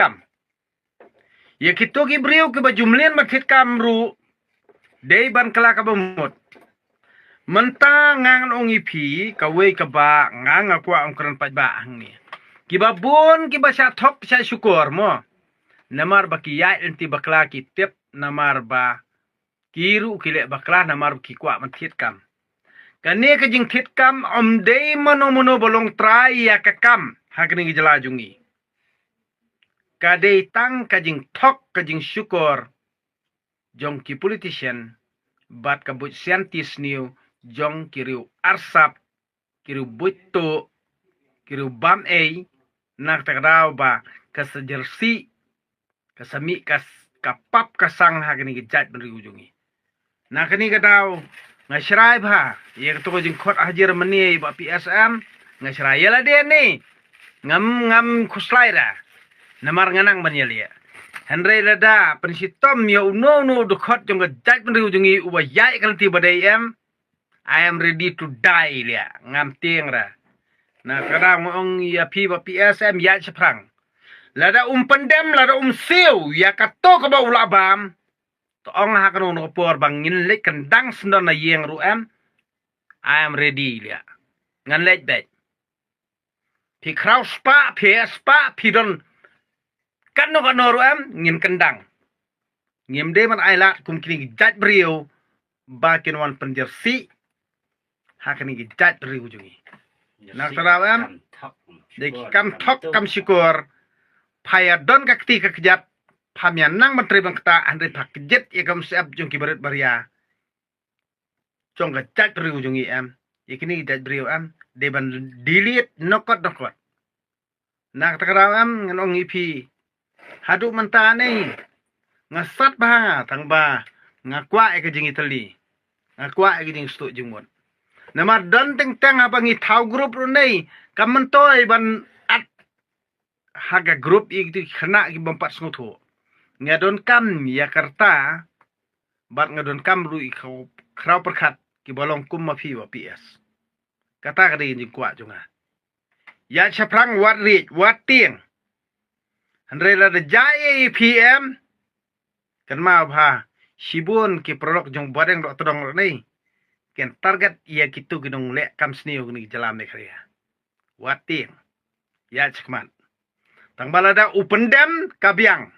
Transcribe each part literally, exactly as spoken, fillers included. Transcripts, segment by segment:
kam. Ïa kito ki briew kiba ju mlien ban thied kam ruh dei ban kylla kaba mut. Mynta nga ngan ong ïa phi kawei kaba nga nga kwah ong kren paidbah hangne. Kiba bun kiba shah thok shah shukor mo. Namar ba ki ïaid lynti bakla ki tip namar ba ki ruh ki leh bakla namar ba ki kwah ban thied kam. Kane ka jingthied kam ym dei mano mano ba long trai ïa ka kam ha kane ka jylla jong ngi. Ka dei tang ka jingthok ka jingshukor jong ki politician bad ka buit scientist sniew jong ki riew arsap, ki riew buit tuh, ki riew bam ei, na kata ka daw ba ka sa jersey ka sa mih ka s- ka pap ka sang ha kane ka jaitbynriew jong ngi. Na kane ka daw nga shrai bha ïa kato ka jingkhot hajir mane ba P S M, nga shrai ïa lade ne ngam ngam khuslai ra. Namar nga nang ban ïa leh. Hynrei lada pynshitom ïa uno uno u dkhot jong ka jaitbynriew jong ngi uba ïaid ka lynti ba dei em, I am ready to die lia. Ngam tieng ra. Na ka daw nga ong ïa phi ba P S M ïaid shaphrang. Lada um pyndem lada um siew ïa kato kaba u la bam, to ong ha kano kano ka por ba ngin leit kyndang syndon na ïing ruh em. I am ready lia. Ngan leit beit. Phi khraw spah phi heh spah phi don kano kano ruh em ngin kyndang. Ngim dei ban ailad kum kine ki jaitbynriew ba kin wan pynjersey ha kine ki jaitbynriew jong ngi. Na kata daw em, dei ki kam thok kam shukor. Pha ïa don ka kti ka kjat, pham ïa nang ban trei ban ktah hynrei pha kjit ïa ka mynsiem jong ki barit baria jong ka jaitbynriew jong ngi em. Ïa kine ki jaitbynriew em dei ban delete nokot nokot. Na kata ka daw em ngan ong ïa phi haduh mynta ne nga sat bha tang ba nga kwah ïa ka jingïatylli, nga kwah ïa ka jingsngewthuh jingmut. Namar don teng teng haba ngi thaw group ruh ne kam myntoi ban at ha ka group ïa ki khynnah ki bym pat sngewthuh. Nga donkam ïa ka rta bad nga donkam ruh ïa ka khraw pyrkhat kiba long kum ma phi ba P S. Kata ka dei ka jingkwah jong nga. Ïaid shaphrang wat riej wat tieng. Hynrei lada jia ïa P M kynmaw bha shibun ki paralok jong Bording Dohtdong ruh ne kin target ïa kito ki nongleh kam sniew kine ki jylla Meghalaya. Wat tieng. Ïaid shakhmat. Tang ba lada u pyndem ka biang,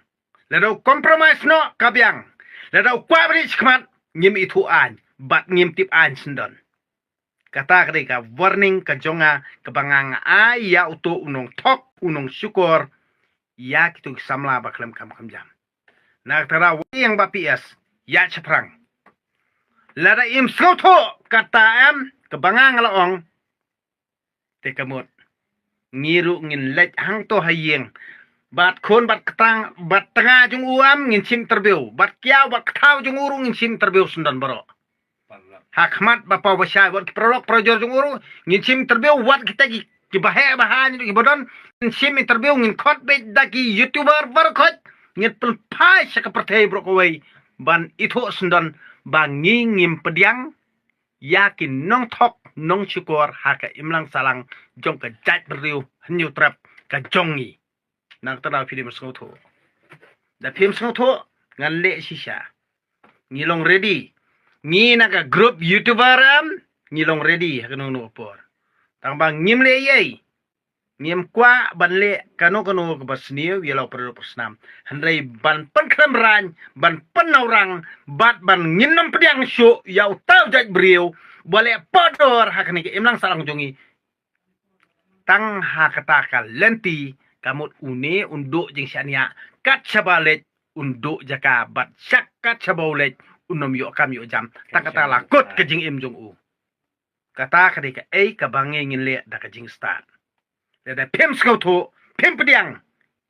lada u compromise noh ka biang, lada u kwah ban ïaid shakhmat ngim ithuh aiñ bad ngim tip aiñ syndon. Kata ka dei ka warning ka jong nga kaba nga nga ai ïa uto u nongthok u nongshukor ïa kito ki samla ba khlem kham kham jam. Na kata ka daw wat tieng ba P S ïaid shaphrang. Lada im sngewthuh kata em kaba nga nga la ong, te ka mut ngi ruh ngin leit hangto ha ïing. Bad khun bad ktang bad tnga jong u em ngin shim interview, bad kiaw bad kthaw jong u ruh ngin shim interview syndon baroh. Ha khmat ba paw ba shai wat ki paralok parajor jong u ruh ngin shim interview, wat kita ki ki ba heh ba haiñ ruh ki ba don ngin shim interview, ngin khot beit da ki YouTuber baroh khoit, ngin pynphai sha ka pyrthei baroh kawei ban ithuh syndon ba ngi ngim pdiang ïa ki nongthok nongshukor ha ka imlang sahlang jong ka jaitbynriew Hynñiewtrep ka jong ngi. Na kata daw phi dei ban sngewthuh. Da phim sngewthuh ngan leh shisha. Ngi long ready. Ngi na ka group YouTuber em ngi long ready ha kano kano ka por. Tang ba ngim leh ei ei. Ngim kwah ban leh kano kano kaba sniew ïa la u paralok parasnam. Hynrei ban pynkhlem raiñ, ban pynawrang bad ban ngin nym pdiang shuh ïa uta u jaitbynriew ba leh paw dor ha kane ka imlang sahlang jong ngi. Tang ha kata ka lynti ka mut une un duh jingshaniah kat shaba leit un duh jaka bad shah kat shaba u leit un nym ïoh kam ïoh jam. Tang kata la kut ka jingim jong u. Kata ka dei kaei kaba ngi ngin leh da ka jingstad. Lada phim sngewthuh phim pdiang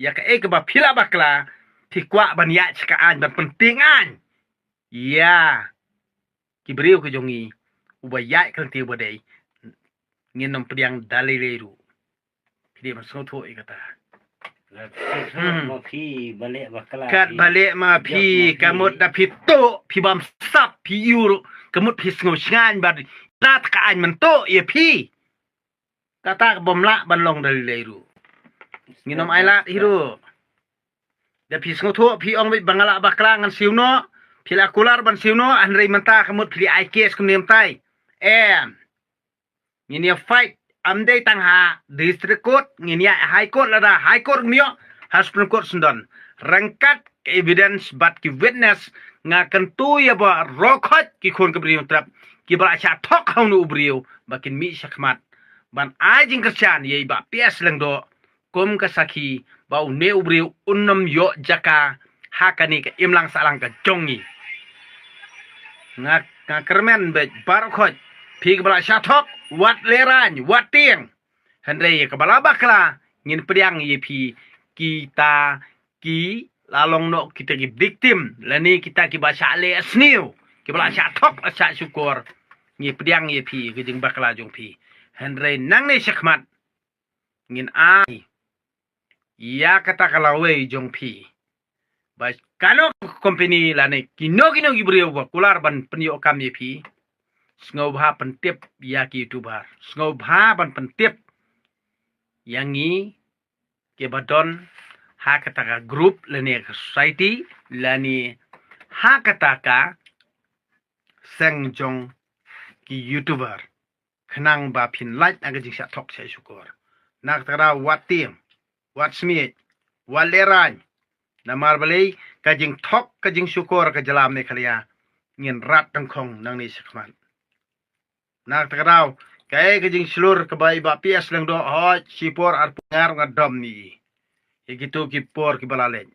ïa kaei kaba phi la bakla, phi kwah ban ïaid sha ka aiñ ban pyntieng aiñ ïa ki briew ka jong ngi, uba ïaid ka lynti uba dei, ngin nym pdiang da lei lei ruh. Phi dei ban sngewthuh ïa kata. Hmm. Ma phi ba leh bakla, kat phi ba leh ma phi jop ma ka phi. Mut da phi tuh phi bam sap phi ïu ruh ka mut phi sngew shngaiñ bad na ta ka aiñ mynta ïa phi. Kata ka bym lah ban long da lei lei ruh. Ngin nym ailad hi ruh. Da phi sngewthuh, phi ong beit ba nga lah bakla ngan siew noh, phi la kular ban siew noh, hynrei mynta ka mut phi la ai case kumne mynta. Em. Ngin ïa fight, ym dei tang ha District Court, ngin ïa High Court lada High Court ngin ïoh, ha Supreme Court sngewdon. Ryngkat ka evidence bad ki witness, nga kyntu ïa baroh ki khun ka Bri Hynñiewtrep, kiba la shah thok ha une u briew, ba kin mih shakhmat ban ai jingkyrshan ïa i Bah P S Lyngdoh kum ka sakhi ba une u briew un ym ïoh jaka ha kane ka imlang sahlang ka jong ngi. Nga, nga kyrmen beit baroh khoit, phi kiba la shah thok, wat lehraiñ, wat tieng. Hynrei ïa kaba la bakla, ngin pdiang ïa phi, kita ki la long noh kita ki victim, lane kita kiba shah leh sniew, kiba la shah thok, la shah shukor. Ngi pdiang ïa phi ka jingbakla jong phi. Hynrei nangne shakhmat ngin ai ïa kata ka lawei jong phi. Ba kano ka company lane kino kino ki briew ba kular ban pynïoh kam ïa phi, sngewbha pyntip ïa ki YouTuber, sngewbha ban pyntip ïa ngi kiba don ha kata ka group lane ka society lane ha kata ka seng jong ki YouTuber. Khnang ba phin lait na ka jingshah thok shah shukor. Na kata ka daw wat tieng, wat smiej, wat lehraiñ. Namar balei, ka jingthok ka jingshukor ka jylla Meghalaya ngin rat tyngkhong nangne shakhmat. Na kata ka daw, kaei ka jingshlur kaba i Bah P S Lyngdoh, hooid, shipor arphew nga ruh nga dom ïa i ïa kito ki por kiba la leit.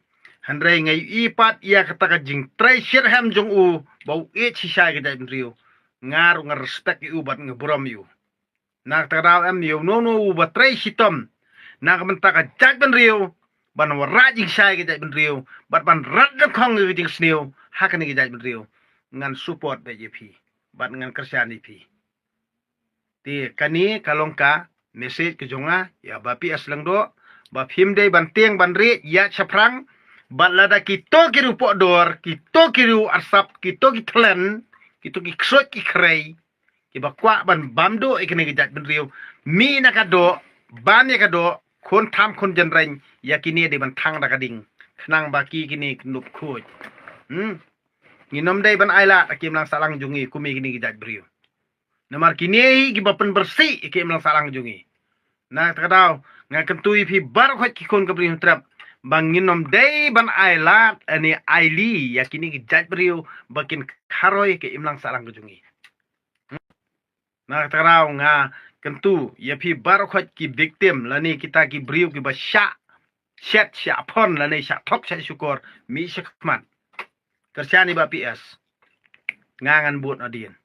Hynrei nga ïohi pat ïa kata ka jingtrei shitrhem jong u ba u ïeit shisha ïa ka jaitbynriew. Nga ruh nga respect ïa u bad nga burom ïa u. Na kata ka daw em ïa uno uno uba trei shitom na ka bynta ka jaitbynriew, ban wanrah jingshai ka jaitbynriew bad ban rat tyngkhong ïa ka jingsniew ha kane ka jaitbynriew, ngan support beit ïa phi bad ngan kyrshan ïa phi. Te kane ka long ka message ka jong nga ïa Bah P S Lyngdoh, ba phim dei ban tieng ban rieh ïa shaphrang. Bad lada kito ki riew pohdor, kito ki riew arsap, kito ki thlen, kito ki ksuid ki khrei, kiba kwah ban bam duh ïa kane ka jaitbynriew, mih na ka doh, bam ïa ka doh, khun tham khun jynrein, ïa kine dei ban thang da ka ding, khnang ba ki kine ki nop khuid. Hmm. Ngin ym dei ban ailad ha ka imlang sahlang jong ngi kum ïa kine ki jaitbynriew. Namar kine hi kiba pynbyrsieh ïa ka imlang sahlang jong ngi. Na kata ka daw, nga kyntu ïa phi baroh khoit ki khun ka Bri Hynñiewtrep, ba ngin ym dei ban ailad lane aili ïa kine ki jaitbynriew ba kin kharoi ïa ka imlang sahlang ka jong ngi. Na kata ka daw nga kyntu ïa phi baroh khoit ki victim lane kita ki briew kiba shah shet shah phon lane shah thok shah shukor, mih shakhmat. Kyrshan ïa i Bah P S. Nga ngan bud nadien.